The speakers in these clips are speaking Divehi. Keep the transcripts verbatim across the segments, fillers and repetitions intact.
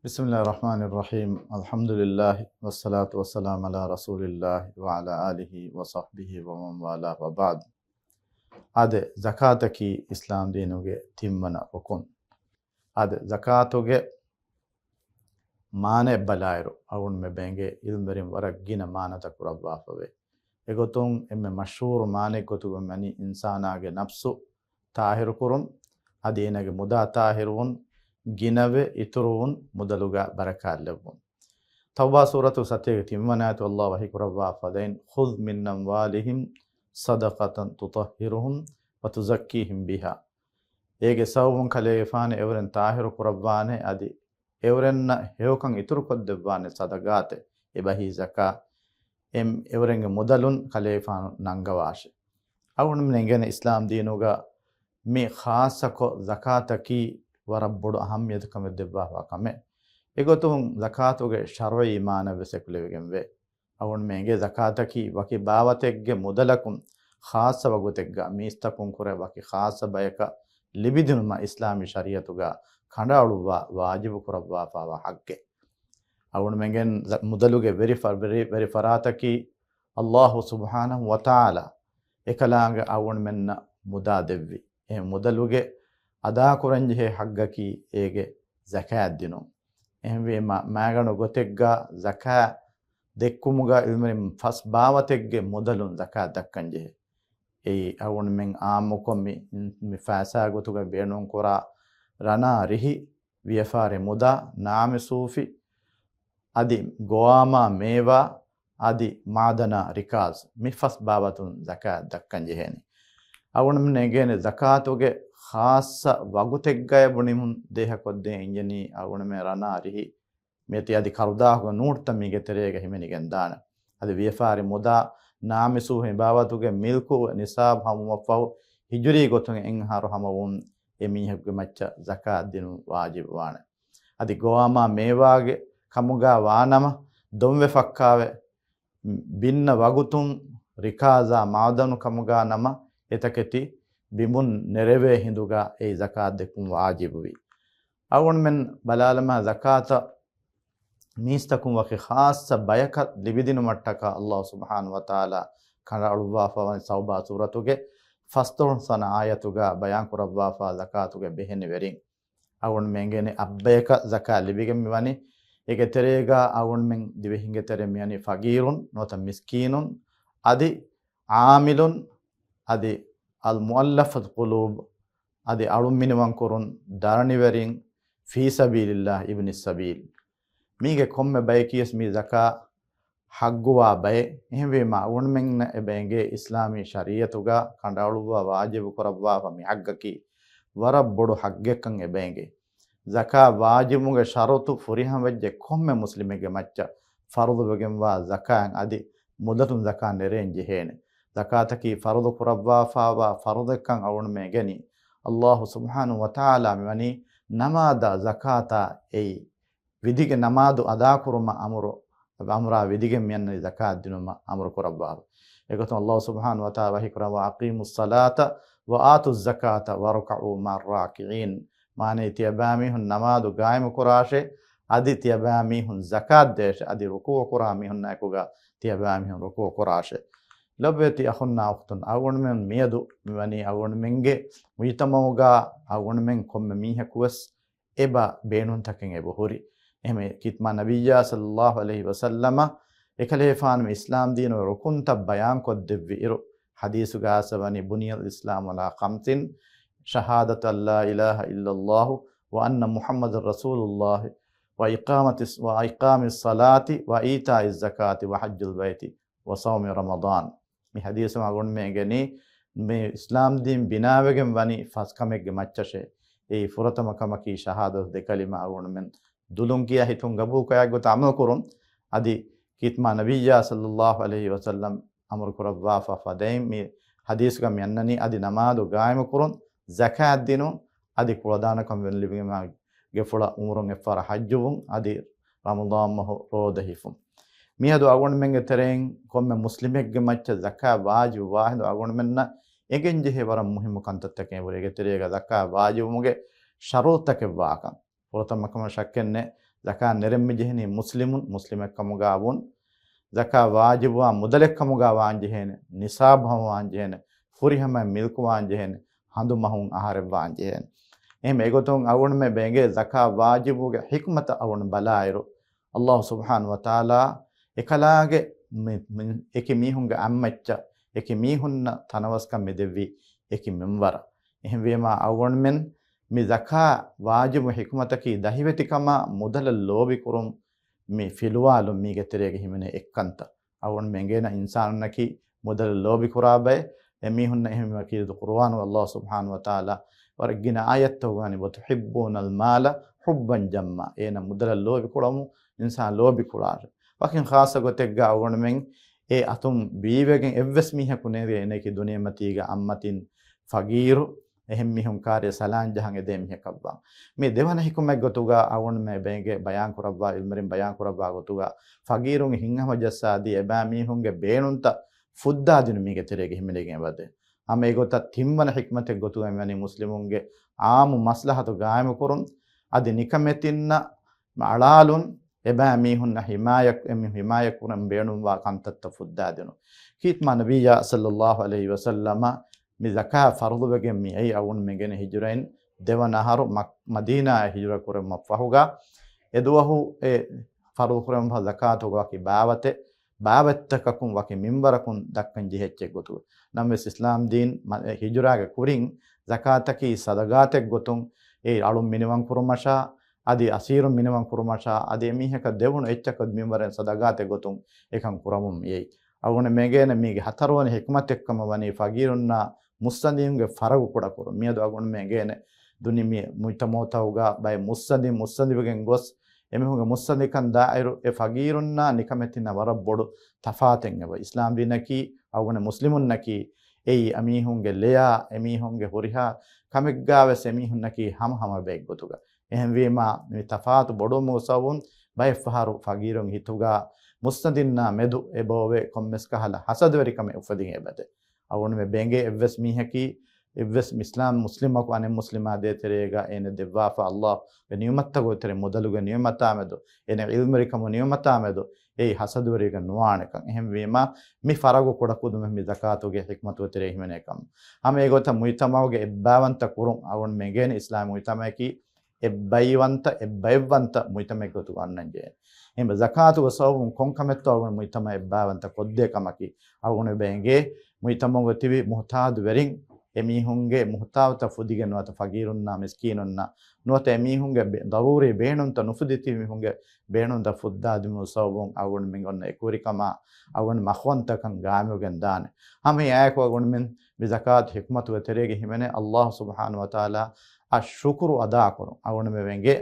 بسم الله الرحمن الرحيم. الحمد لله والصلاة والسلام على رسول الله وعلى آله وصحبه ومن والاه وبعد. އާދެ، ޒަކާތަކީ އިސްލާމް ދީނުގެ ތިންވަނަ ރުކުން. އާދެ، ޒަކާތުގެ މާނައެއް ބަލާއިރު، އަޅުގަނޑުމެން ބޭނގޭ އިލްމުވެރިން ވަރަށް ގިނަ މާނަތައް ކުރައްވާފަވޭ. އެގޮތުން އެންމެ މަޝްހޫރު މާނައެއްގޮތުގަ ވަނީ އިންސާނާގެ ނަފްސު ޠާހިރުކުރުން، އަދި އޭނާގެ މުދާ ޠާހިރުވުން، ގިނަވެ އިތުރުވުން، މުދަލުގަ ބަރަކާތް ލެއްވުން. ތައުބާ ސޫރަތު ސަތޭކަ ތިންވަނަ އާޔަތު ﷲ ވަޙީ ކުރައްވާ ފަދައިން، "خذ من أموالهم صدقة تطهرهم وتزكيهم بها." އޭގެ ސަބަބުން ކަލޭގެފާނު އެއުރެން ޠާހިރު ކުރައްވާނެ، އަދި އެއުރެންނަށް ހެޔޮކަން އިތުރުކޮށްދެއްވާނެ ޞަދަޤާތެއް، އެބަހީ ޒަކާ. އެމް އެއުރެންގެ މުދަލުން ކަލޭގެފާނު ނަންގަވާށެ. އަޅުގަނޑުމެން އެނގޭނެ އިސްލާމް ދީނުގަ މި ޚާއްޞަކޮށް ޒަކާތަކީ ވަރަށް ބޮޑު އަހައްމިޔަތުކަމެއް ދެއްވާފާ ކަމެއް. އެގޮތުން ޒަކާތުގެ ޝަރުޢީ މާނަ ވެސް އެކުލެވިގެންވޭ. އަޅުގަނޑުމެން އެނގޭ ޒަކާތަކީ ވަކި ބާވަތެއްގެ މުދަލަކުން ޚާއްޞަ ވަގުތެއްގަ މީސްތަކުން ކުރެ ވަކި ޚާއްޞަ ބަޔަކަށް ލިބިދިނުމަށް އިސްލާމީ ޝަރީޢަތުގަ ކަނޑައަޅުއްވާ ވާޖިބު ކުރައްވާފާވާ ޙައްޤެއް. އަޅުގަނޑުމެންގެ ޒަ-، މުދަލުގެ ވެރި ފަ-، ވެރި، ވެރި ފަރާތަކީ ﷲ ސުބްޙާނަހޫ ވަތަޢާލާ އެކަލާނގެ އަޅުގަނޑުމެންނަށް މުދާ ދެއްވި. އެ މުދަލުގެ އަދާކުރަންޖެހޭ ޙައްޤަކީ އޭގެ ޒަކާތް ދިނުން. އެހެންވީމަ، މާގަނޑު ގޮތެއްގަ ޒަކާތް ދެއްކުމުގަ އިލްމުވެރިން ފަސް ބާވަތެއްގެ މުދަލުން ޒަކާތް ދައްކަންޖެހޭ. އެއީ، އަޅުގަނޑުމެން އާއްމުކޮށް މި، މި ފައިސާ ގޮތުގަ ބޭނުންކުރާ ރަނާ ރިހި، ވިޔަފާރި މުދާ، ނާމިސޫފި، އަދި ގޮވާމާ މޭވާ، އަދި މާދަނާ ރިކާޒް، މި ފަސް ބާވަތުން ޒަކާތް ދައްކަން ޖެހޭނެ. އަޅުގަނޑުމެން އެނގޭނެ ޒަކާތުގެ ޚާއްޞަ ވަގުތެއްގައި ބުނިމުން ދޭހަކޮށްދޭ އިންޖެނީ އަޅުގަނޑުމެން ރަނާ ރިހި މިއޮތީ އަދި ކަރުދާހުގެ ނޫޓްތައް މީގެ ތެރޭގަ ހިމެނިގެން ދާނެ. އަދި ވިޔަފާރި މުދާ، ނާމިސޫފި މި ބާވަތުގެ މިލްކު ނިޞާބު ހަމަވުމަށްފަހު ހިޖުރީ ގޮތުން އެއްއަހަރު ހަމަވުން އެ މީހެއްގެ މައްޗަށް ޒަކާތް ދިނުން ވާޖިބު ވާނެ. އަދި ގޮވާމާ މޭވާގެ ކަމުގަ ވާނަމަ، ދޮންވެފައްކާވެ ބިންނަ ވަގުތުން ރިކާޒާ މާދަނު ކަމުގަ ނަމަ، އެތަކެތި ބިމުން ނެރެވޭ ހިނދުގަ އެއީ ޒަކާތް ދެއްކުން ވާޖިބުވި. އަޅުގަނޑުމެން ބަލާލަމާ، ޒަކާތަށް މީސްތަކުން ވަކި ޚާއްޞަ ބަޔަކަށް ލިބިދިނުމަށްޓަކާ ﷲ ސުބްޙާނަހޫ ވަތަޢާލާ ކަނޑައަޅުއްވާފަވަނީ ތައުބާ ސޫރަތުގެ ފަސްދޮޅަސް ވަނަ އާޔަތުގަ ބަޔާން ކުރައްވާފާ ޒަކާތުގެ ބެހެނިވެރިން. އަޅުގަނޑުމެން އެނގޭނެ އަށްބަޔަކަށް ޒަކާތް ލިބިގެން މިވަނީ. އޭގެ ތެރޭގަ އަޅުގަނޑުމެން ދިވެހިންގެ ތެރެ މިވަނީ ފަގީރުން ނުވަތަ މިސްކީނުން، އަދި ޢާމިލުން، އަދި އަލް މުއައްލަފަތު ޤުލޫބު، އަދި އަޅުން މިނިވަންކުރުން، ދަރަނިވެރިން، ފީ ސަބީލިﷲ، އިބްނި ސަބީލް. މީގެ ކޮންމެ ބަޔަކީވެސް މި ޒަކާތް ޙައްޤުވާ ބައެއް. އެހެންވީމަ، އަޅުގަނޑުމެންނަށް އެބަ އެނގޭ އިސްލާމީ ޝަރީޢަތުގަ ކަނޑައަޅުއްވާ ވާޖިބު ކުރައްވާފަ މި ޙައްޤަކީ ވަރަށް ބޮޑު ޙައްޤެއްކަން އެބަ އެނގޭ. ޒަކާތް ވާޖިބުގެ ޝަރުޠު ފުރިހަމަވެއްޖެ ކޮންމެ މުސްލިމެއްގެ މައްޗަށް ފަރުޟުވެގެންވާ ޒަކާތް އަދި މުދަލުން ޒަކާތް ނެރެން ޖެހޭނެ. ޒަކާތަކީ ފަރުޟު ކުރައްވާފާވާ ފަރުޟެއްކަން އަޅުގަނޑުމެން އެނގެނީ. ﷲ ސުބްޙާނަހޫ ވަތަޢާލާ މިވަނީ ނަމާދާ ޒަކާތާ އެއީ ވިދިގެ ނަމާދު އަދާކުރުމަށް އަމުރު، އަމުރާ ވިދިގެން މިއަންނަނީ ޒަކާތް ދިނުމަށް އަމުރު ކުރައްވާފަ. އެގޮތުން ﷲ ސުބްޙާނަހޫ ވަތަޢާލާ ވަޙީ ކުރައްވާ، "أقيموا الصلاة وآتوا الزكاة واركعوا مع الراكعين." މާނައީ، ތިޔަބައިމީހުން ނަމާދު ގާއިމު ކުރާށޭ، އަދި ތިޔަބައިމީހުން ޒަކާތް ދޭށޭ، އަދި ރުކޫޢު ކުރާ މީހުންނާއެކުގަ ތިޔަބައިމީހުން ރުކޫޢު ކުރާށޭ. ލޮބުވެތި އަޚުންނާ އުޚްތުން، އަޅުގަނޑުމެން މިއަދު މިވަނީ އަޅުގަނޑުމެންގެ މުޖުތަމަޢުގަ އަޅުގަނޑުމެން ކޮންމެ މީހަކުވެސް އެބަ ބޭނުންތަކެއް އެބަ ހުރި. އެހެންވެ، ކީރިތި މާތް ނަބިއްޔާ ޞައްލައްލާހު ޢަލައިހި ވަސައްލަމަ އެކަލޭފާނު އިސްލާމް ދީނުގެ ރުކުންތައް ބަޔާންކޮށްދެއްވި އިރު، ޙަދީޘުގަ އައިސްފަވަނީ، "بني الإسلام على خمس، شهادة أن لا إله إلا الله وأن محمدا رسول الله وإقامة الص-، وإقام الصلاة وإيتاء الزكاة وحج البيت وصوم رمضان." މި ޙަދީޘުން އަޅުގަނޑުމެން އެނގެނީ، މި އިސްލާމް ދީން ބިނާވެގެން ވަނީ ފަސް ކަމެއްގެ މައްޗަށޭ. އެއީ ފުރަތަމަ ކަމަކީ ޝަހާދަތު ދެ ކަލިމަ އަޅުގަނޑުމެން ދުލުން ކިޔާ ހިތުން ގަބޫލުކޮށް އެގޮތަށް ޢަމަލު ކުރުން. އަދި ކީރިތި މާތް ނަބިއްޔާ ޞައްލައްލާހު ޢަލައިހި ވަސައްލަމް އަމުރު ކުރައްވާފަ ފަދައިން މި ޙަދީޘުގަ މި އަންނަނީ، އަދި ނަމާދު ގާއިމު ކުރުން، ޒަކާތް ދިނުން، އަދި ކުޅަދާނަކަން ވެން ލިބިގެންވާ ގެފުޅަށް ޢުމުރުން އެއްފަހަރަށް ޙައްޖުވުން، އަދި ރަމަޟާން މަހު ރޯދަ ހިފުން. މިއަދު އަޅުގަނޑުމެންގެ ތެރެއިން ކޮންމެ މުސްލިމެއްގެ މައްޗަށް ޒަކާތް ވާޖިބު ވާހިނދު އަޅުގަނޑުމެންނަށް އެނގެންޖެހޭ ވަރަށް މުހިއްމު ކަންތައްތަކެއް ވުރެ. އޭގެ ތެރޭގަ ޒަކާތް ވާޖިބުވުމުގެ ޝަރުޠުތަކެއް ވާކަން. ފުރަތަމަ ކަމަށް ޝައްކެއްނެއް، ޒަކާތް ނެރެން މި ޖެހެނީ މުސްލިމުން، މުސްލިމެއްކަމުގާ ވުން، ޒަކާތް ވާޖިބުވާ މުދަލެއްކަމުގާ ވާން ޖެހޭނެ، ނިޞާބު ހަމަވާން ޖެހޭނެ، ފުރިހަމައިން މިލްކުވާން ޖެހޭނެ، ހަނދުމަހުން އަހަރެއްވާން ޖެހޭނެ. އެހެން އެގޮތުން އަޅުގަނޑުމެން ބެނގޭ ޒަކާތް ވާޖިބުގެ ޙިކުމަތަށް އަޅުގަނޑު ބަލާއިރު، ﷲ ސުބްޙާނަހޫ ވަތަޢާލާ އެކަލާގެ މި، މި، އެކި މީހުންގެ އަތްމައްޗަށް އެކި މީހުންނަށް ތަނަވަސްކަން މި ދެއްވީ އެކި މިންވަރަށް. އެހެންވީމާ އަޅުގަނޑުމެން މި ޒަކާތް ވާޖިބު ޙިކުމަތަކީ ދަހިވެތިކަމާ މުދަލަށް ލޯބިކުރުން މި ފިލުވާލުން މީގެ ތެރޭގަ ހިމެނޭ އެއްކަންތައް. އަޅުގަނޑުމެން އެނގޭނަ އިންސާނުންނަކީ މުދަލަށް ލޯބިކުރާ ބައެއް. އެމީހުންނަށް އެހެންވީމަ ކީރިތި ޤުރުއާނުގަ ﷲ ސުބްޙާނަހޫ ވަތަޢާލާ ވަރަށް ގިނަ އާޔަތްތަކުގަ ވަނީ، "وتحبون المال حبا جما." އޭނަ މުދަލަށް ލޯބިކުރަމު، އިންސާން ލޯބިކުރާށެވެ. ވަކިން ޚާއްޞަ ގޮތެއްގަ އަޅުގަނޑުމެން އެ އަތުން ބީވެގެން އެއްވެސް މީހަކު ނޭނގޭ އޭނައަކީ ދުނިޔެމަތީގަ އަތްމަތިން ފަގީރު، އެހެން މީހުން ކާރިޔަށް ސަލާން ޖަހަން އެދޭ މީހަކަށްވާން. މި ދެވަނަ ޙިކުމަތް ގޮތުގަ އަޅުގަނޑުމެން ބޭނގޭ ބަޔާން ކުރައްވާ، ޢިލްމުވެރިން ބަޔާން ކުރައްވާ ގޮތުގަ ފަގީރުންގެ ހިތްހަމަޖައްސާދީ އެބައިމީހުންގެ ބޭނުންތައް ފުއްދާދިނުމީގެ ތެރޭގަ ހިމެނިގެން އެބަދޭ. ހަމަ އެގޮތަށް ތިންވަނަ ޙިކުމަތެއް ގޮތުގަ މިވަނީ މުސްލިމުންގެ ޢާއްމު މަސްލަހަތު ގާއިމުކުރުން، އަދި ނިކަމެތިންނަށް އަޅާލުން، އެބައިމީހުންނަށް ޙިމާޔަތް، އެމީ ޙިމާޔަތްކުރަން ބޭނުންވާ ކަންތައްތައް ފުއްދާދިނުން. ކީރިތި މާ ނަބިއްޔާ ޞައްލައްލާހު ޢަލައިހި ވަސައްލަމަ މި ޒަކާތް ފަރުޟުވެގެން މި އައީ އަޅުގަނޑުމެން ގެނެ ހިޖުރައިން ދެވަނަ އަހަރު މަ-، މަދީނާއަށް ހިޖުރަ ކުރެވުމަށްފަހުގަ، އެދުވަހު އެ ފަރުޟު ކުރެވުމަށްފަހު ޒަކާތުގެ ވަކި ބާވަތެއް، ބާވަތްތަކަކުން ވަކި މިންވަރަކުން ދައްކަން ޖެހި އެއްޗެއް ގޮތުގަ. ނަމަވެސް އިސްލާމް ދީން މަ-، އެ ހިޖުރާގެ ކުރިން ޒަކާތަކީ ޞަދަޤާތެއް ގޮތުން އެ އަޅުން މިނިވަން ކުރުމަށާ، އަދި އަސީރުން މިނިވަން ކުރުމަށާ، އަދި އެމީހަކަށް ދެވުނު އެއްޗަކަށް މިންވަރެއް ޞަދަޤާތެއް ގޮތުން އެކަން ކުރަމުން މިއައީ. އަޅުގަނޑު މެނގޭނެ މީގެ ހަތަރުވަނަ ޙިކުމަތެއްކަމަށް ވަނީ ފަގީރުންނާ މުއްސަނދީންގެ ފަރަގު ކުޑަކުރުން. މިއަދު އަޅުގަނޑު މެނގޭނެ ދުނި މި މުޖްތަމަޢުތަކުގަ ބައެއް މުއްސަނދި، މުއްސަނދިވެގެން ގޮސް އެމީހުންގެ މުއްސަނދިކަން ދާއިރު އެ ފަގީރުންނާ ނިކަމެތިންނާ ވަރަށް ބޮޑު ތަފާތެއް އެބަ. އިސްލާމް ދީނަކީ އަޅުގަނޑު މުސްލިމުންނަކީ އެއީ އެމީހުންގެ ލެޔާ، އެމީހުންގެ ހުރިހާ ކަމެއްގާވެސް އެމީހުންނަކީ ހަމަހަމަ ބައެއް ގޮތުގަ. އެހެންވީމާ، މި ތަފާތު ބޮޑުވުމުގެ ސަބަބުން ބައެއްފަހަރު ފަގީރުން ހިތުގަ މުއްސަނދިންނާ މެދު އެބައޮވޭ ކޮންމެސް ކަހަލަ ހަސަދަވެރިކަމެއް އުފެދިގެން އެބަދޭ. އަޅުގަނޑުމެ ބެނގޭ އެއްވެސް މީހަކީ، އެއްވެސް އިސްލާމް މުސްލިމަކު އަނެއް މުސްލިމާ ދޭތެރޭގަ އޭނަ ދެއްވާފަ ﷲ ގެ ނިޢުމަތްތަކުގެ ތެރެ މުދަލުގެ ނިޢުމަތާ މެދު، އޭނަ ޢިލްމުވެރިކަމު ނިޢުމަތާ މެދު، އެއީ ހަސަދަވެރިގެ ނުވާނެކަން. އެހެންވީމާ، މި ފަރަގު ކުޑަކުދުމެއް މި ޒަކާތުގެ ޙިކުމަތުގެ ތެރޭ ހިމެނޭކަން. ހަމަ އެގޮތަށް މުޖްތަމަޢުގެ އެއްބައިވަންތަ ކުރުން އަޅުގަނޑު މެނގޭނެ އިސްލާމީ މުޖްތަމަޢަކީ އެއްބައިވަންތަ، އެއްބައިވަންތަ މުޖްތަމަޢެއް ގޮތުގަ އަންނަން ޖެހޭ. އެހެން ޒަކާތުގެ ސަބަބުން ކޮން ކަމެއްތޯ އަޅުގަނޑު މުޖްތަމަޢަށް އެއްބައިވަންތަ ކޮށްދޭ ކަމަކީ، އަޅުގަނޑު ބެނގޭ މުޖްތަމަޢުގަ ތިބި މުހުތާދު ވެރިން އެމީހުންގެ މުހުތާދުތައް ފުދިގެން ނުވަތަ ފަގީރުންނާ މިސްކީނުންނަށް ނުވަތަ އެމީހުންގެ ބެ-، ޟަރޫރީ ބޭނުންތައް ނުފުދިތިބި މީހުންގެ ބޭނުންތައް ފުއްދާދިނުމުގެ ސަބަބުން އަޅުގަނޑުމެން އޮންނަ އެކުވެރިކަމާ އަޅުގަނޑު މަޚްފަންތަކަން ގާއިމުވެގެން ދާނެ. ހަމަ އެއާއެކު އަޅުގަނޑުމެން މި ޒަކާތު ޙިކުމަތުގެ ތެރޭގަ ހިމެނޭ ﷲ ސުބްޙާނަހޫ ވަތަޢާލާ އަށް ޝުކުރު އަދާކުރުން. އަޅުގަނޑުމެ ވެނގޭ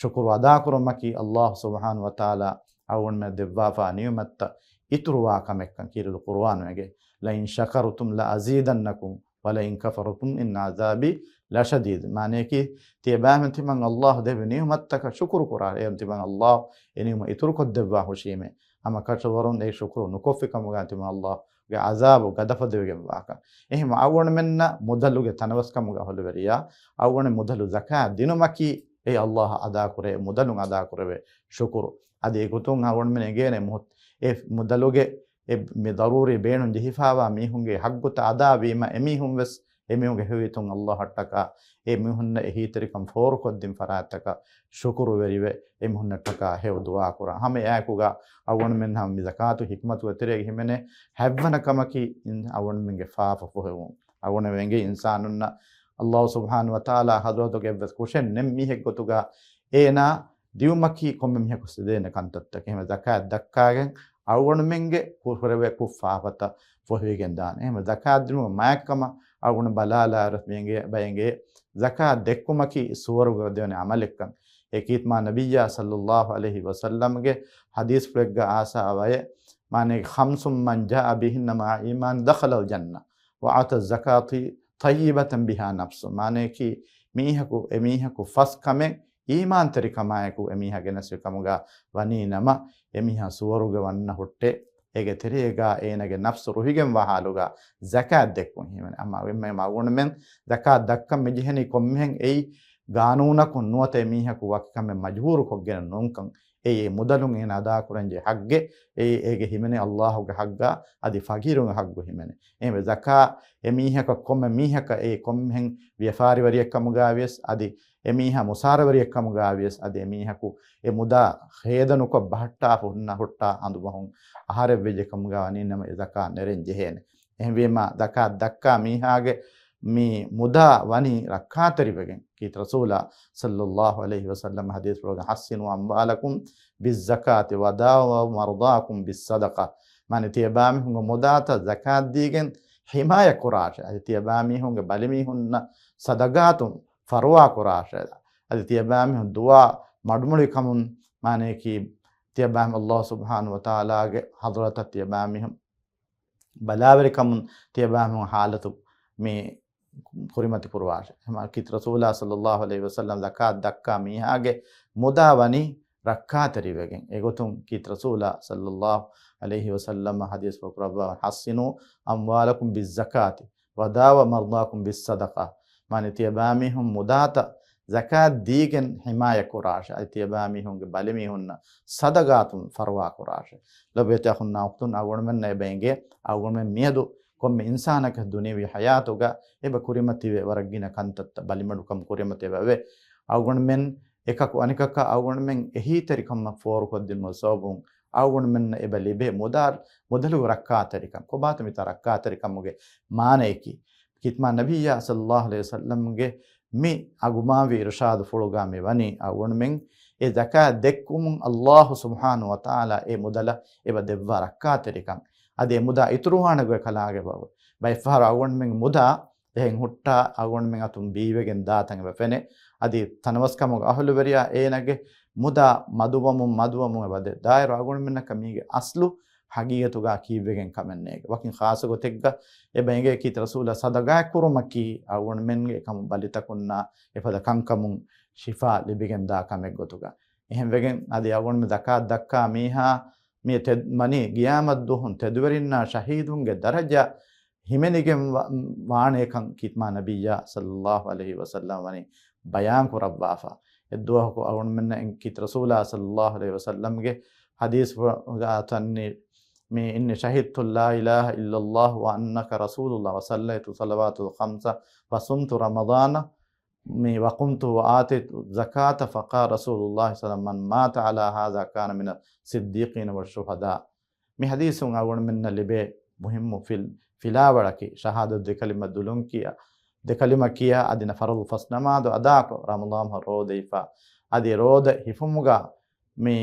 ޝުކުރު އަދާކުރުމަކީ ﷲ ސުބްޙާނަހޫ ވަތަޢާލާ އަޅުގަނޑުމެ ދެއްވާފާ ނިޢުމަތްތައް އިތުރުވާ ކަމެއްކަން ކީރިތި ޤުރުއާނު ވެނގޭ. "لئن شكرتم لأزيدنكم ولئن كفرتم إن عذابي لشديد." މާނަޔަކީ، ތިޔަބައިމީހުން ތިމަން ﷲ ދެއްވި ނިޢުމަތްތަކަށް ޝުކުރު ކުރާ، އޭރުން ތިމަން ﷲ އެ ނިޢުމަތް އިތުރުކޮށްދެއްވާ ހުށީމޭ. ހަމަ ކަށަވަރުން އެ ޝުކުރު ނުކޮށްފި ކަމުގަ ތިމަން ﷲ ގެ ޢަޒާބު ގަދަފަދަވެގެން ވާކަން. އެހެން އަޅުގަނޑުމެންނަށް މުދަލުގެ ތަނަވަސްކަމުގެ އަހުލުވެރިޔާ އަޅުގަނޑު މުދަލު ޒަކާތް ދިނުމަކީ އެ ﷲ އަދާކުރޭ، މުދަލުން އަދާކުރެވޭ ޝުކުރު. އަދި އެގޮތުން އަޅުގަނޑުމެން އެނގޭނެ މުހު-، އެ މުދަލުގެ އެ މި ޟަރޫރީ ބޭނުން ޖެހިފާވާ މީހުންގެ ޙައްޤުތައް އަދާވީމަ އެމީހުން ވެސް އެމީހުންގެ ހެޔޮ ހިތުން ﷲ އަށްޓަކާ އެ މީހުންނަށް އެހީތެރިކަން ފޯރުކޮށްދިން ފަރާތްތަކަށް ޝުކުރުވެރިވެ، އެމީހުންނަށްޓަކާ ހެޔޮ ދުޢާ ކުރާ. ހަމަ އެއާއެކުގަ އަޅުގަނޑުމެން ހަމަ މި ޒަކާތު ޙިކުމަތުގެ ތެރޭގަ ހިމެނޭ ހަތްވަނަ ކަމަކީ އިން-، އަޅުގަނޑުމެންގެ ފާފަ ފޮހެވުން. އަޅުގަނޑު ވެނގޭ އިންސާނުންނަށް ﷲ ސުބްޙާނަހޫ ވަތަޢާލާ ޙަޟްރަތުގެ އެއްވެސް ކުށެއް ނެތް މީހެއް ގޮތުގަ އޭނާ ދިއުމަކީ ކޮންމެ މީހަކު ސިދޭނެ ކަންތައްތަކެއް. އެހެން ޒަކާތް ދައްކާގެން އަޅުގަނޑުމެންގެ ކުރެވޭ ކުށް ފާފަތައް ފޮހެވިގެން ދާނެ. އެހެން ޒަކާތް ދިނުމުގެ މާތްކަމަށް އަޅުގަނޑު ބަލާލާއިރު ބެނގޭ، ބައެނގޭ ޒަކާތް ދެއްކުމަކީ ސުވަރުގެ ދެވޭނެ ޢަމަލެއްކަން. އެ ކީރިތި މާ ނަބިއްޔާ ޞައްލައްލާހު ޢަލައިހި ވަސައްލަމްގެ ޙަދީޘްފުޅެއްގަ އާސާ އަވަޔެ، މާނައީ، "خمس من جاء بهن مع إيمان دخل الجنة وآتى الزكاة طيبة بها نفسه." މާނަޔަކީ، މީހަކު، އެމީހަކު ފަސް ކަމެއް އީމާންތެރިކަމާއެކު އެމީހާ ގެނެސްފި ކަމުގަ ވަނީ ނަމަ، އެމީހާ ސުވަރުގެ ވަންނަ ހުއްޓޭ، އޭގެ ތެރޭގަ އޭނަގެ ނަފްސު ރުހިގެންވާ ޙާލުގަ ޒަކާތް ދެއްކުން ހިމެނޭ. އަމާ އެންމެ އަޅުގަނޑުމެން ޒަކާތް ދައްކަން މިޖެހެނީ ކޮންމެހެން އެއީ ގާނޫނަކުން ނުވަތަ އެ މީހަކު ވަކި ކަމެއް މަޖުބޫރުކޮށްގެން ނޫންކަން. އެއީ އެ މުދަލުން އޭނަ އަދާކުރަންޖެހޭ ހައްގެއް. އެއީ އޭގެ ހިމެނޭ އައްލާހުގެ ހައްގާ އަދި ފަގީރުންގެ ހައްގު ހިމެނޭ. އެހެންވެ ޒަކާ އެ މީހަކަށް ކޮންމެ މީހަކަށް އެ ކޮންމެހެން ވިޔަފާރިވެރިއެއްކަމުގައިވިޔަސް އަދި އެ މީހާ މުސާރަވެރިއެއްކަމުގައިވިޔަސް އަދި އެ މީހަކު އެ މުދާ ހޭދަނުކޮށް ބަހައްޓާފަ ހުންނަ ހުއްޓާ އަނދުމަހުން އަހަރެއްވެއްޖެ ކަމުގަ ވަނީ ނަމަ އެ ޒަކާ ނެރެން ޖެހޭނެ. އެހެންވީމާ ޒަކާތް ދައްކާ މީހާގެ މި މުދާ ވަނީ ރައްކާތެރިވެގެން. ކީރިތި ރަސޫލާ ޞައްލައްލާހު ޢަލައިހި ވަސައްލަމަ ޙަދީޘްފުޅުގަ، "حصنوا أموالكم بالزكاة وداووا مرضاكم بالصدقة." މާނަ ތިޔަބައިމީހުންގެ މުދާތައް ޒަކާތް ދީގެން ޙިމާޔަތް ކުރާށޭ. އަދި ތިޔަބައިމީހުންގެ ބަލިމީހުންނަށް ޞަދަޤާތުން ފަރުވާ ކުރާށޭ. އަދި ތިޔަބައިމީހުން ދުޢާ މަޑުމޮޅިކަމުން މާނަޔަކީ ތިޔަބައިމީހުން ﷲ ސުބްޙާނަހޫ ވަތަޢާލާގެ ޙަޟްރަތަށް ތިޔަބައިމީހުން ބަލާވެރިކަމުން ތިޔަބައިމީހުން ޙާލަތު މި ކުރިމަތި ކުރުވާށޭ. ކީރިތި ރަސޫލާ ޞައްލައްލާހު ޢަލައިހި ވަސައްލަމަ ޒަކާތް ދައްކާ މީހާގެ މުދާ ވަނީ ރައްކާތެރިވެގެން. އެގޮތުން ކީރިތި ރަސޫލާ ޞައްލައްލާހު ޢަލައިހި ވަސައްލަމަ ޙަދީޘްފުޅު ކުރައްވާ، "حصنوا أموالكم بالزكاة وداووا مرضاكم بالصدقة." މާނަ ތިޔަބައިމީހުން މުދާތައް ޒަކާތް ދީގެން ޙިމާޔަތް ކުރާށޭ. އަދި ތިޔަބައިމީހުންގެ ބަލިމީހުންނަށް ޞަދަޤާތުން ފަރުވާ ކުރާށޭ. ލޮބުވެތި އަޚުންނާ އުޚްތުން، އަޅުގަނޑުމެންނަށް އެބަ އެނގޭ، އަޅުގަނޑުމެން މިއަދު ކޮންމެ އިންސާނަކަށް ދުނިޔަވީ ޙަޔާތުގަ އެބަ ކުރިމަތިވެ ވަރަށް ގިނަ ކަންތައްތައް ބަލިމަޑުކަން ކުރިމަތިވެ އެބަ އޮވޭ. އަޅުގަނޑުމެން އެކަކު އަނެކަކަށް އަޅުގަނޑުމެން އެހީތެރިކަމަށް ފޯރުކޮށްދިނުމުގެ ސަބަބުން އަޅުގަނޑުމެންނަށް އެބަ ލިބޭ މުދާ، މުދަލުގެ ރައްކާތެރިކަން. ކޮބާތަ މިތާ ރައްކާތެރިކަމުގެ މާނަޔަކީ؟ ކީރިތި މާ ނަބިއްޔާ ޞައްލައްލާހު ޢަލައިހި ވަސައްލަމްގެ މި އަގުމާވި އިރުޝާދުފުޅުގަ މި ވަނީ އަޅުގަނޑުމެން އެ ޒަކާތް ދެއްކުމުން ﷲ ސުބްޙާނަހޫ ވަތަޢާލާ އެ މުދަލަށް އެބަ ދެއްވާ ރައްކާތެރިކަން. އަދި އެ މުދާ އިތުރުވާނެ ގޮތް ކަލާނގެ ބައު. ބައެއްފަހަރު އަޅުގަނޑުމެން މުދާ ދެހެން ހުއްޓާ އަޅުގަނޑުމެން އަތުން ބީވެގެން ދާތަން އެބަ ފެނޭ. އަދި ތަނަވަސްކަމުގެ އަހުލުވެރިޔާ އޭނަގެ މުދާ މަދުވަމުން މަދުވަމުން އެބަ ދެ ދާއިރު އަޅުގަނޑުމެންނަކަށް މީގެ އަސްލު ޙަޤީޤަތުގަ ކީއްވެގެން ކަމެއް ނޭގެ. ވަކިން ޚާއްޞަ ގޮތެއްގަ އެބަ އެނގޭ ކީރިތި ރަސޫލާ ޞަދަޤާތް ކުރުމަކީ އަޅުގަނޑުމެންގެ އެކަމު ބަލިތަކުންނާ އެފަދަ ކަންކަމުން ޝިފާ ލިބިގެން ދާ ކަމެއް ގޮތުގަ. އެހެންވެގެން އަދި އަޅުގަނޑުމެން ޒަކާތް ދައްކާ މީހާ މި ތެ-، ވަނީ ގިޔާމަތް ދުވަހުން ތެދުވެރިންނާ ޝަހީދުންގެ ދަރަޖަ ހިމެނިގެން ވަ-، ވާނޭކަން ކީރިތި މާ ނަބިއްޔާ ޞައްލައްލާހު ޢަލައިހި ވަސައްލަމަ ވަނީ ބަޔާން ކުރައްވާފަ. އެއްދުވަހަކު އަޅުގަނޑުމެންނަށް ކީރިތި ރަސޫލާ ޞައްލައްލާހު ޢަލައިހި ވަސައްލަމްގެ ޙަދީޘްފުޅުގަ އަތަންނި މި އިންނި ޝަހިދްތު ލާ އިލާހަ އިއްލައްލާހު ވައަންނަކަ ރަސޫލުއްލާހް ވަޞައްލައިތު ޞަލަވާތުލް ޚަމްސަ ވަޞުމްތު ރަމަޟާނަ މި ވަޤުމްތު ވައާތައިތު ޒަކާތަ ފަޤާ ރަސޫލުއްލާހި ޞައްލައްލާހު ޢަލައިހި ވަސައްލަމަ، "މަން މާތަ ޢަލާ ހާޛާ ކާނަ މިނަ ޞިއްދީޤީނަ ވަޝުހަދާ." މި ޙަދީޘުން އަޅުގަނޑުމެންނަށް ލިބޭ މުހިއްމު ފިލް-، ފިލާވަޅަކީ، ޝަހާދަތު ދެކަލިމަ ދުލުން ކިޔާ، ދެކަލިމަ ކިޔާ އަދި ނަ ފަރުޟު ފަސް ނަމާދު އަދާކޮށް، ރަމަޟާން މަހު ރޯދަ ހިފާ، އަދި ރޯދަ ހިފުމުގަ މި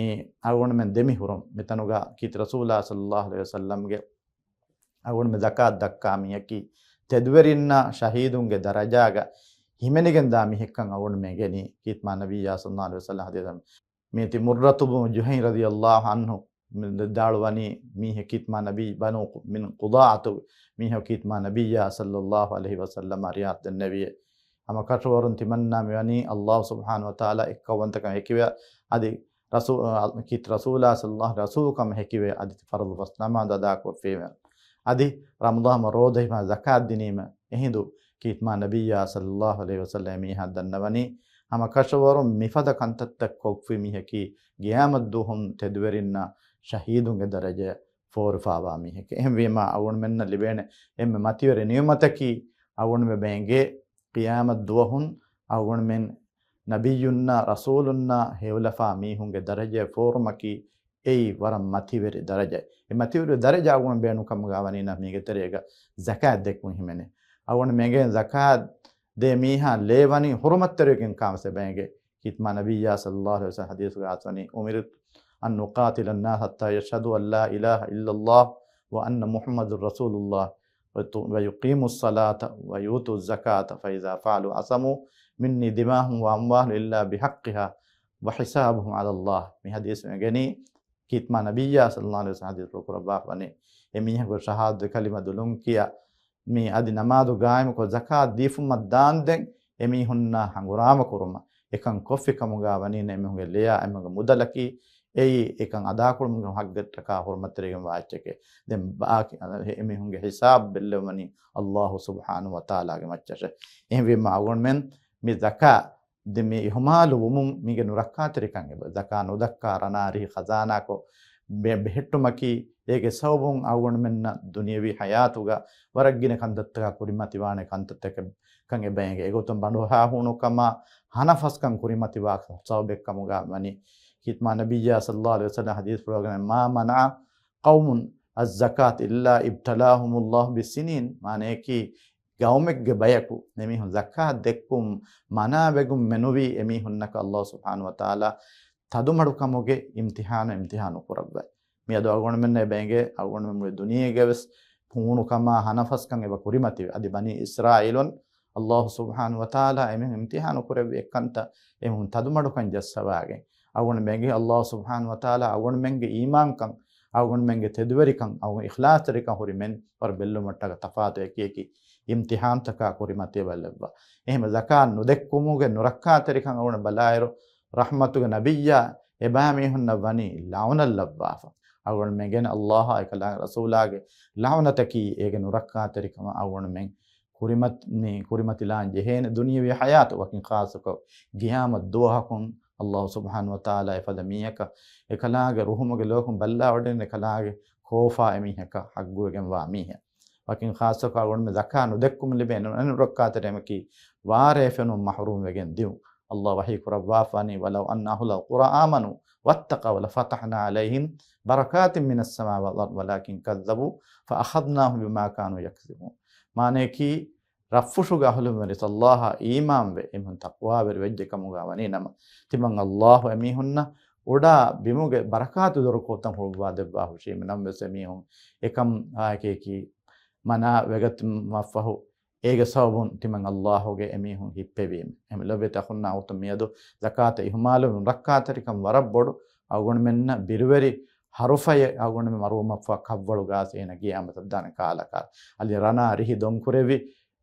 އަޅުގަނޑުމެން ދެމި ހުރުން، މިތަނުގަ ކީރިތި ރަސޫލާ ޞައްލައްލާހު ޢަލައިހި ވަސައްލަމްގެ އަޅުގަނޑުމެން ޒަކާތް ދައްކާ މީހަކީ، ތެދުވެރިންނާ ޝަހީދުންގެ ދަރަޖާގަ ހިމެނިގެން ދާ މީހެއްކަން އަޅުގަނޑުމެން އެނގެނީ، ކީރިތި މާ ނަބިއްޔާ ޞައްލައްލާހު ޢަލައިހި ވަސައްލަމް ޙަދީޘް މި ތި މުއްރަތު ބުނު ޖުހައިން ރަޟިޔައްލާހު ޢަންހު މި ދާޅުވަނީ މީހެއް ކީރިތި މާ ނަބީ ބަނޫ މިން ޤުޟާޢަތު މީހެއް ކީރިތި މާ ނަބިއްޔާ ޞައްލައްލާހު ޢަލައިހި ވަސައްލަމަ ރިޔާ ދެންނެވިއޭ. ހަމަ ކަށަވަރުން ތިމަންނާ މިވަނީ ﷲ ސުބްޙާނަހު ވަތަޢާލާ އެއްކައުވަންތަކަން ހެކިވެ، އަދި ރަސޫ-، އަ، ކީރިތި ރަސޫލާ ޞައްލައްލާހު ޢަލައިހި ވަސައްލަމް ރަސޫލުކަމަށް ހެކިވެ، އަދި ފަރުޟު ފަސް ނަމާދު އަދާކޮށްފީމެ. އަދި ރަމަޟާން ރޯދަ ހިފާ ޒަކާތް ދިނީމެ. އެހިނދު ކީރިތި މާ ނަބިއްޔާ ޞައްލައްލާހު ޢަލައިހި ވަސައްލަމް މީހާ ދަންނަވަނީ، ހަމަ ކަށަވަރުން މިފަދަ ކަންތައްތައް ކޮށްފި މީހަކީ، ގިޔާމަތް ދުވަހުން ތެދުވެރިންނާ ޝަހީދުންގެ ދަރަޖަޔަށް ފޯރުފާވާ މީހެކޭ. އެހެންވީމާ، އަޅުގަނޑުމެންނަށް ލިބޭނެ އެންމެ މަތިވެރި ނިޢުމަތަކީ، އަޅުގަނޑުމެން އެނގޭ ގިޔާމަތް ދުވަހުން އަޅުގަނޑުމެން ނަބިއްޔުންނާ ރަސޫލުންނާ ހެޔޮލަފާ މީހުންގެ ދަރަޖަޔަށް ފޯރުމަކީ، އެއީ ވަރަށް މަތިވެރި ދަރަޖައެއް. އެ މަތިވެރި ދަރަޖަ އަޅުގަނޑު ބޭނުން ކަމުގަ ވަނީ ނަ މީގެ ތެރޭގަ ޒަކާތް ދެއްކުން ހިމެނޭ. އަޅުގަނޑު އެނގޭ ޒަކާތް ދޭ މީހާ ލޭވަނީ ހުރުމަތްތެރިވެގެން ކާމަސެ ބައެގެ ކީރިތި މާ ނަބިއްޔާ ޞައްލައްލާހު ޢަލައިހި ވަސައްލަމް ޙަދީޘުގަ އަތުވަނީ، "أمرت أن أقاتل الناس حتى يشهدوا أن لا إله إلا الله وأن محمدا رسول الله ويقيموا الصلاة ويؤتوا الزكاة فإذا فعلوا عصموا مني دماءهم وأموالهم إلا بحقها وحسابهم على الله." މި ޙަދީޘް އެނގެނީ ކީރިތި މާ ނަބިއްޔާ ޞައްލައްލާހު ޢަލައިހި ވަސައްލަމް ޙަދީޘް ކުރައްވާފަ ވަނީ، އެ މީހަކު ޝަހާދަތު ކަލިމަ ދުލުން ކިޔާ، މި އަދި ނަމާދު ގާއިމުކޮށް، ޒަކާތް ދީފުމަށް ދާންދެން އެމީހުންނާ ހަނގުރާމަ ކުރުމަށް، އެކަން ކޮށްފި ކަމުގަ ވަނީ ނަ އެމީހުންގެ ލެޔާ އެމީހުންގެ މުދަލަކީ، އެއީ އެކަން އަދާކުރުމުގެ ޙައްޤަށްޓަކާ ހުރުމަތްތެރިވެގެންވާ އެއްޗެކޭ. ދެން ބާކީ އެމީހުންގެ ހިސާބު ބެއްލެވުމަނީ ﷲ ސުބްޙާނަހު ވަތަޢާލާގެ މައްޗަށޭ. އެހެންވީމަ އަޅުގަނޑުމެން މި ޒަކާ ދެ މި އިހުމާލު ވުމުން މީގެ ނުރައްކާތެރިކަން އެބަ، ޒަކާ ނުދައްކާ ރަނާ ރިހި ޚަޒާނާކޮށް ބެ-، ބެހެއްޓުމަކީ، އޭގެ ސަބަބުން އަޅުގަނޑުމެންނަށް ދުނިޔަވީ ހަޔާތުގަ ވަރަށް ގިނަ ކަންތައްތަކާ ކުރިމަތިވާނެ ކަންތައްތަކެއް ކަން އެބަ އެނގޭ. އެގޮތުން ބަނޑުހާ ހޫނުކަމާ ހަނަފަސްކަން ކުރިމަތިވާ ސަބަބެއްކަމުގަ ވަނީ. ހިތްމާ ނަބިއްޔާ ޞައްލައްލާހު ޢަލައިހި ވަސައްލަމް ޙަދީޘް ފުޅުވަގަނެ، "ما منع قوم الزكاة إلا ابتلاهم الله بالسنين." މާނަޔަކީ، ގައުމެއްގެ ބަޔަކު އެމީހުން ޒަކާތް ދެއްކުން މަނާވެގެން މެނުވީ އެމީހުންނަކަށް އައްލާހު ސުބްޙާނަހު ވަތަޢާލާ ތަދުމަޑުކަމުގެ އިމްތިޙާނު، އިމްތިޙާނު ކުރައްވައި. މިއަދު އަޅުގަނޑުމެންނަށް އެބަ އެނގޭ، އަޅުގަނޑުމެން މުޅި ދުނިޔޭގަވެސް ހޫނުކަމާ ހަނަފަސްކަން އެބަ ކުރިމަތިވެ. އަދި ބަނީ އިސްރާއީލުން އައްލާހު ސުބްޙާނަހު ވަތަޢާލާ އެމީހުން އިމްތިޙާނު ކުރެއްވި އެއްކަންތައް އެމީހުން ތަދުމަޑުކަން ޖައްސަވާގެން. އަޅުގަނޑުމެން އެނގޭ އައްލާހު ސުބްޙާނަހު ވަތަޢާލާ އަޅުގަނޑުމެންގެ އީމާންކަން، އަޅުގަނޑުމެންގެ ތެދުވެރިކަން، އަޅުގަނޑު އިޚްލާޞްތެރިކަން ހުރި މެން ވަރަށް ބެއްލުމަށްޓަކަ ތަފާތު އެކި އެކި އިމްތިޙާންތަކާ ކުރިމަތިވެލައްވާ. އެހެން ޒަކާތް ނުދެއްކުމުގެ ނުރައްކާތެރިކަން އަޅުގަނޑު ބަލާއިރު، ރަޙްމަތުގެ ނަބިއްޔާ އެބައިމީހުންނަށް ވަނީ ލަޢުނަތް ލައްވާފަ. އަޅުގަނޑުމެން އެނގޭނެ އައްލާހާ އެކަލާނގެ ރަސޫލާގެ ލަޢުނަތަކީ އޭގެ ނުރައްކާތެރިކަމަށް އަޅުގަނޑުމެން ކުރިމަތި-، މި ކުރިމަތިލާން ޖެހޭނެ ދުނިޔެވީ ޙަޔާތު ވަކިން ޚާއްޞަކޮށް ޤިޔާމަތް ދުވަހަކުން އައްލާހު ސުބްޙާނަހު ވަތަޢާލާ އެފަދަ މީހަކަށް އެކަލާނގެ ރުހުމުގެ ލޯކުން ބައްލަވަޑައިގެން އެކަލާނގެ ކޯފާ އެމީހަކަށް ޙައްޤުވެގެންވާ މީހެއް. ވަކިން ޚާއްޞަކޮށް އަޅުގަނޑުމެން ޒަކާތް ނުދެއްކުމުން ލިބޭ ނު-، ނުރައްކާތެރިކަމަކީ ވާރޭ ފެނުން މަޙްރޫމް ވެގެން ދިއުން. އައްލާހު ވަޙީ ކުރައްވާފާނީ، "ولو أن أهل القرى آمنوا واتقوا لفتحنا عليهم بركات من السماء والأرض ولكن كذبوا فأخذناهم بما كانوا يكسبون." މާނަޔަކީ، ރަށްފުށުގެ އަހުލުން ވެސް އައްލާހަށް އީމާންވެ، އެމީހުން ތަޤްވާވެރި ވެއްޖެ ކަމުގަ ވަނީ ނަމަ، ތިމަން އައްލާހު އެމީހުންނަށް އުޑާ ބިމުގެ ބަރަކާތު ދޮރުކޮޅުތައް ހުޅުވާ ދެއްވާ ހުށީމެ ނަމަވެސް އެމީހުން އެކަމާއެކީ މަނާ ވެގަތުމަށްފަހު، އޭގެ ސަބަބުން ތިމަން އައްލާހުގެ އެމީހުން ހިއްޕެވީމެ. އެހެން ލޮބުވެތި އަޚުންނާ އުޚްތުން، މިއަދު ޒަކާތަށް އިހުމާލު ނުރައްކާތެރިކަން ވަރަށް ބޮޑު. އަޅުގަނޑުމެންނަށް ބިރުވެރި ހަރުފައެއް އަޅުގަނޑުމެން މަރުވުމަށްފަހު ކަށްވަޅު ގާސް އޭނަ ގިޔާމަތަށް ދާނެ ކާލަކާ. އަދި ރަނާ ރިހި ދޮންކުރެވި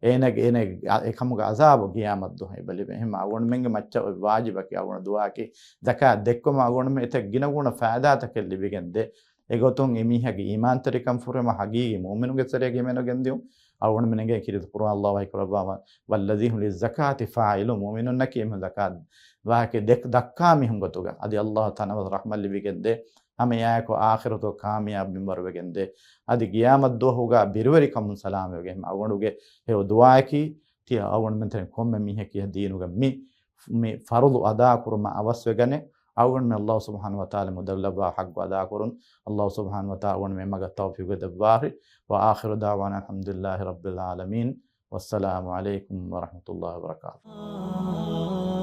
އޭނަގެ، އޭނަ އެކަމުގެ ޢަޒާބު ގިޔާމަތް ދުވަހު އެބަލިބޭ. އެހެން އަޅުގަނޑުމެންގެ މައްޗަށް އޮތް ވާޖިބަކީ އަޅުގަނޑު ދުޢާއަކީ ޒަކާތް ދެއްކުމަށް އަޅުގަނޑުމެން އެތައް ގިނަގުނަ ފައިދާތަކެއް ލިބިގެން ދޭ. އެގޮތުން އެމީހާގެ އީމާންތެރިކަން ފުރިހަމަ ޙަޤީޤީ މުއުމިނުގެ ތެރޭގަ ހިމެނިގެން ދިއުން. އަޅުގަނޑުމެން އެނގޭ ކީރިތި ޤުރުއާން އައްލާހު ވަޙީ ކުރައްވާ، "والذين هم للزكاة فاعلون." މުއުމިނުންނަކީ އެމީހުން ޒަކާތް ވާހަކަ ދެއް-، ދައްކާ މީހުން ގޮތުގަ. އަދި އައްލާހު ތަނަވަސް ރަޙްމަތް ލިބިގެން ދޭ. ހަމައެއާއެކު އާޚިރަތު ކާމިޔާބު މިންވަރު ވެގެން ދޭ. އަދި ގިޔާމަތް ދުވަހުގަ ބިރުވެރިކަމުން ސަލާމަތް ވެގެން. އަޅުގަނޑުގެ ހެޔޮ ދުޢާއަކީ، ތިޔަ އަޅުގަނޑުމެން ތެރެއިން ކޮންމެ މީހަކީ ދީނުގަ މި، މި ފަރުޟު އަދާކުރުމަށް އަވަސްވެގަނެ، އަޅުގަނޑުމެން އައްލާހު ސުބްޙާނަހު ވަތަޢާލާ މުދަލުލައްވާ ޙައްޤު އަދާކުރުން. އައްލާހު ސުބްޙާނަހު ވަތަޢާލާ އަޅުގަނޑުމެން މަގަށް ތައުފީޤު ދެއްވާށި. وآخر دعوانا أن الحمد لله رب العالمين. والسلام عليكم ورحمة الله وبركاته.